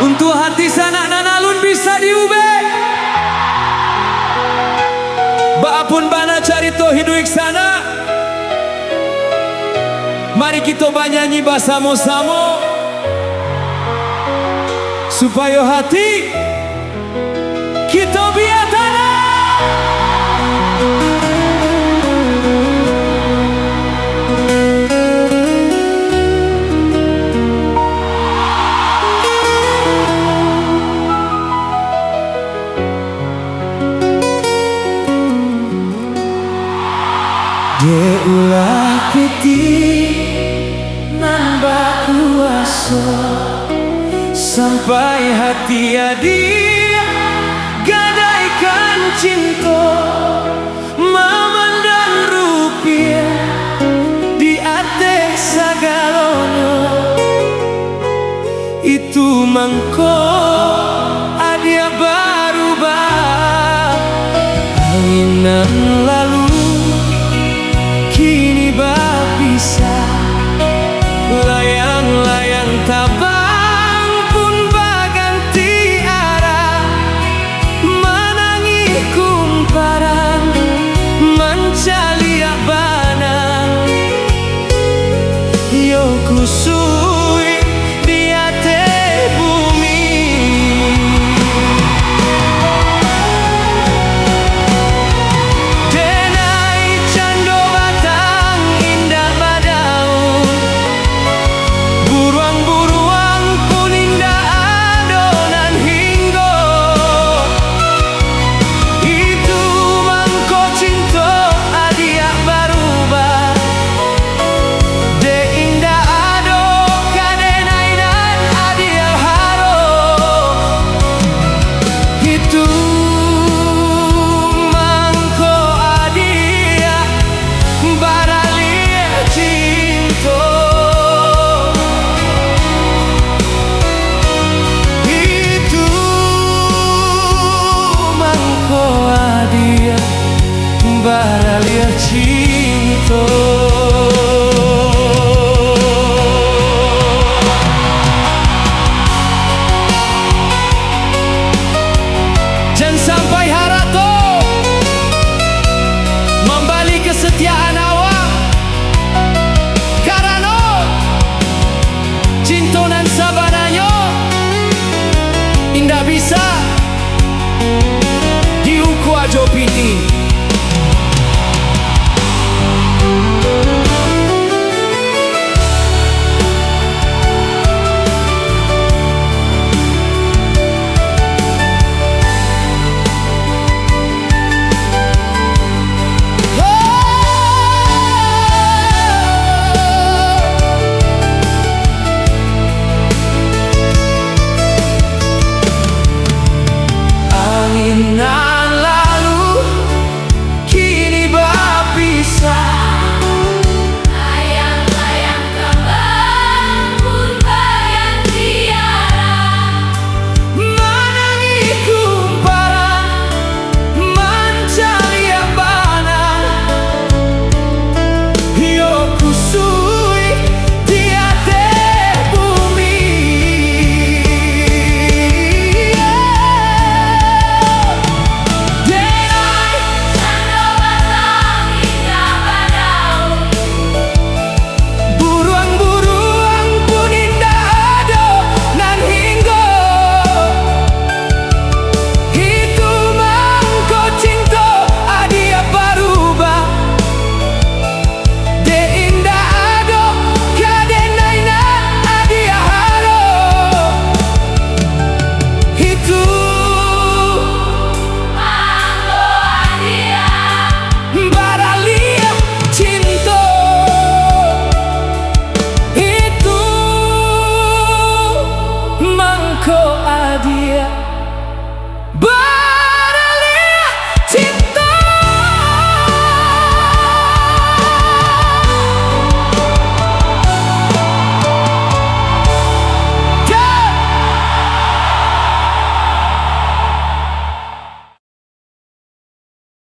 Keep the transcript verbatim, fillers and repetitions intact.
Untuak hati sanak nan alun bisa diubek. Baa pun bana carito hiduik sanak, mari kito banyanyi basamo-samo, supayo hati kito bia tanang. Dek ulah pitih nan bakuaso, sampai hati adiak gadaikan cinto, mamandang rupiah di ateh sagalonyo. Itu mangko adiak barubah. Angin nan lalu kini bapisah, layang-layang tabang pun baganti arah. Manangih kumparan, mancaliak banang, iyo kusu